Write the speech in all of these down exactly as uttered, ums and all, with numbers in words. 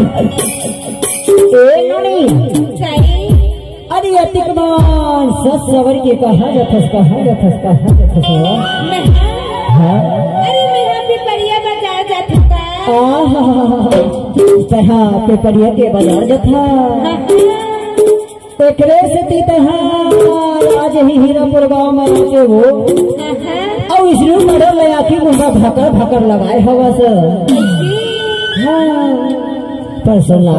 ए नोनी। काई? अरे अतिक मान सस सवर के कहाँ जाथस, कहाँ जाथस, कहाँ जाथस हो? मैं हाँ? हाँ? अरे मैं यहाँ पिपरिया बाजार जाथस का। आहा, तहाँ पिपरिया के बाजार जाथा। हाँ, हाँ। एकरे सेती तहाँ आज ही हीरापुर गांव में आके हो। हाँ, हाँ। अउ इसलिए मड़ो ले आके मुंडा भकर भकर लगाए हवस। हाँ। पर सुन ला।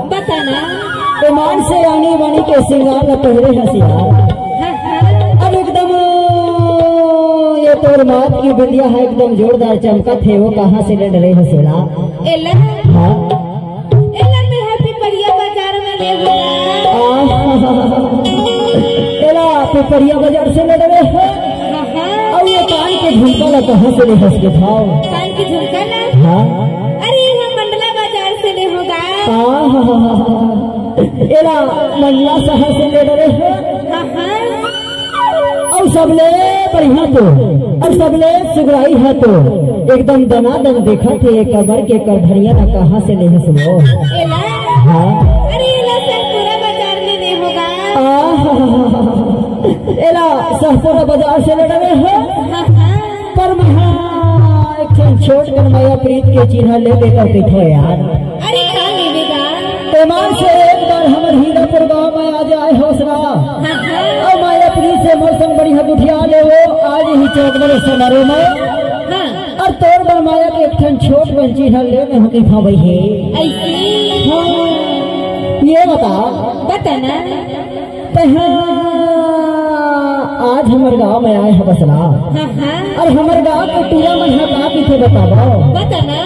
बता ना। ईमान से आनी बानी के सिंगार ला पहिरे हस यार। हाँ, हाँ। अब एकदम ये तोर मात के बिंदिया हे, एकदम जोरदार चमकत हे, वो कहाँ से ले डरे हस एला? एला? हाँ। एला मैं हा पिपरिया बाजार में ले होगा। आह। एला पिपरिया बाजार से ले डरे हे? हाँ, हाँ। अउ ये कान के झुमका ला कहाँ से ले हस के भाव? कान के झुमका ला? हाँ। अरे, ये मंडला बाजार से ले होगा। आहा, एला मंडला शहर से ले डरे हे। हाँ, हाँ। अउ सबले बढ़िया तो, अउ सबले सुगराई हे तो, एकदम दनादन देखत हे, कमर के करधनिया ला कहाँ से ले हस वो? एला? हाँ। अरे, एला सरपुरा बाजार में ले होगा। आहा, एला सरपुरा बाजार से ले डरे हे। हाँ, हाँ। पर मैं हा एक ठन छोट कन मया प्रीत के चिन्हा ले देता कहिथो यार। अरे का लेबे गा? ईमान से एक बार हमर हीरापुर गांव में आ जाए हस ना। हाँ, हाँ। अउ मया प्रीत से मोर संग बढ़िया गुठिया ले वो, आज ही चौक बड़े समारोह में। हाँ। अउ तोर बर मया के एक ठन छोट कन चिन्हा ले में होके भावई हे। ऐसी? हाँ। ये बता। बता ना। तहाँ आज हमर गांव में आए हवस ना। हाँ, हाँ। अउ हमर गांव के टूरा मन हा का कहिथे बतावव। बता ना।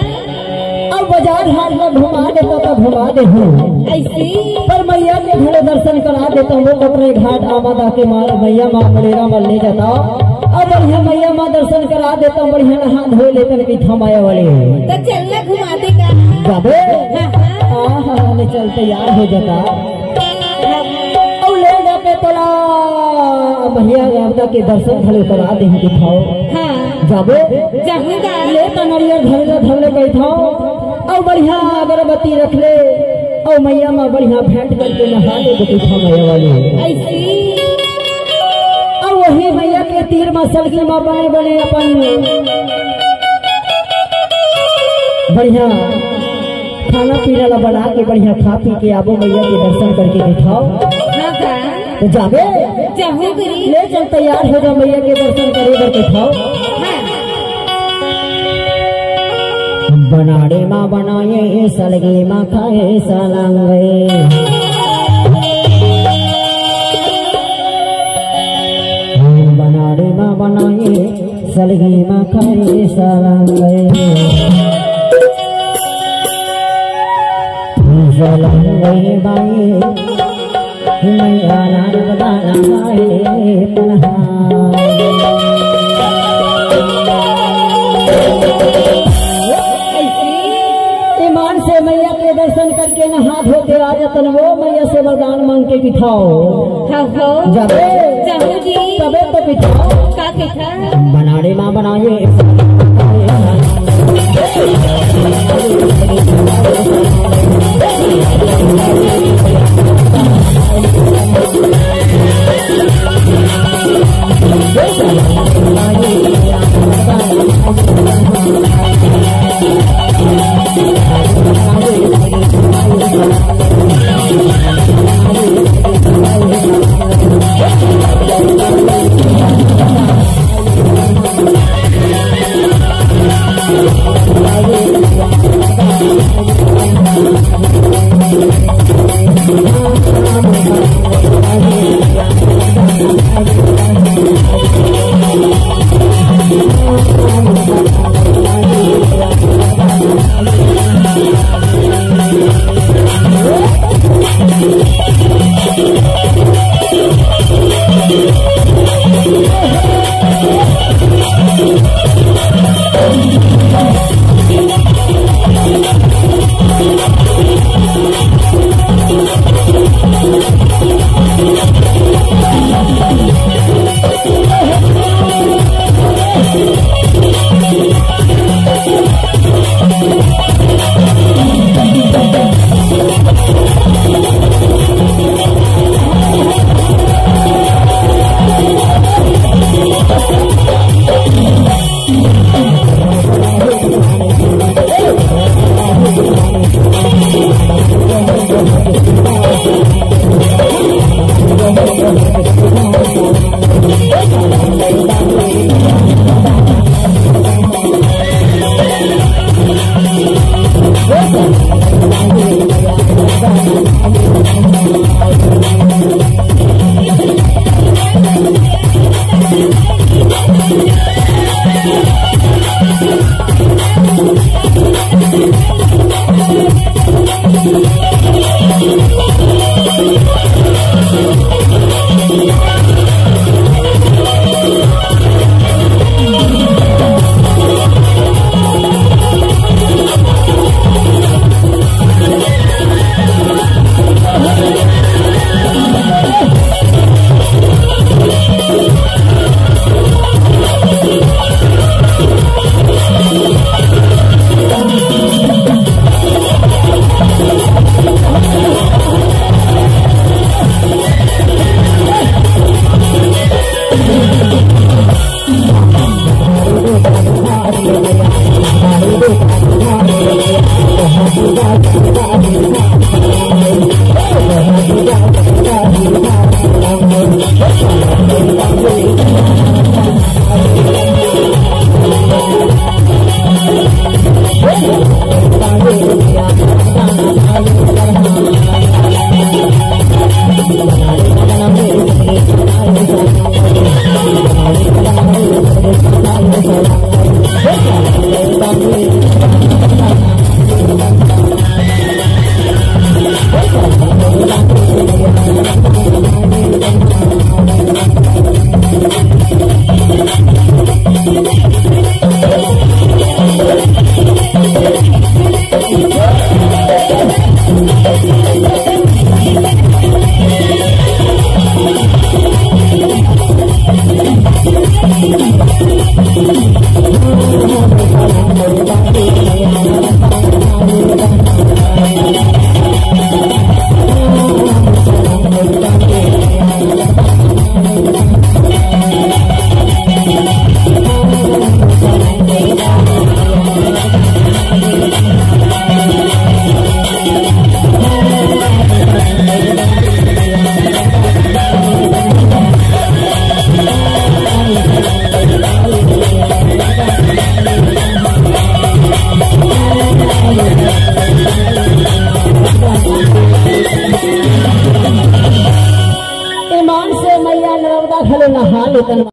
अब बाजार हाट में घुमा देता तो घुमा देहूं। ऐसी? पर मइया के घलो दर्शन करा देता हूं, कटरे घाट आमा दा के मार मइया मां मलेरा मन ले जाता। अब बढ़िया मइया मां दर्शन करा देता हूं, बढ़िया नहा धो लेतन कहिथों मया वाले। तो चल ना घुमा देगा। जाबे? हाँ, हाँ। आहा, ले चल तैयार हो जाता। अउ ले जाके तोला भइया रावदा के दर्शन घलो करा देहूं कहिथों। हाँ। जाबे? जाहूंगा। ले त नरियर धर ले, धर ले कहिथों। अउ बढ़िया अगरबत्ती रख ले। अउ मइया मां बढ़िया भेंट करके नहा ले कहिथों मया वाली। ऐसी? अउ वही मइया के तीर मां सलगी मां बने बने अपन बढ़िया खाना पीना ला बना के बढ़िया खा पी के आबो, मइया के दर्शन करके कहिथों। हाँ का? तो जाबे? जाहूं करी। ले चल, तैयार हो जा, मइया के दर्शन करे बर कहिथों। हाँ। बनाड़ी मां बनाए, सलगी मां खाए, सलंग। बनाड़ी मां बनाए, सलगी मां खाए सलंग। सलंग बाई, मैं आनंद गाना गाए पनहा। ईमान से मइया के दर्शन करके नहा धो के आ जतन वो मइया से वरदान मांग के कहिथों। हाँ हो। जाबे? जाहूं जी। तबे तो कहिथों। का कहिथों? बनाड़ी मां बनाए। ईमान से मैया नर्मदा घलो नहा लेतन।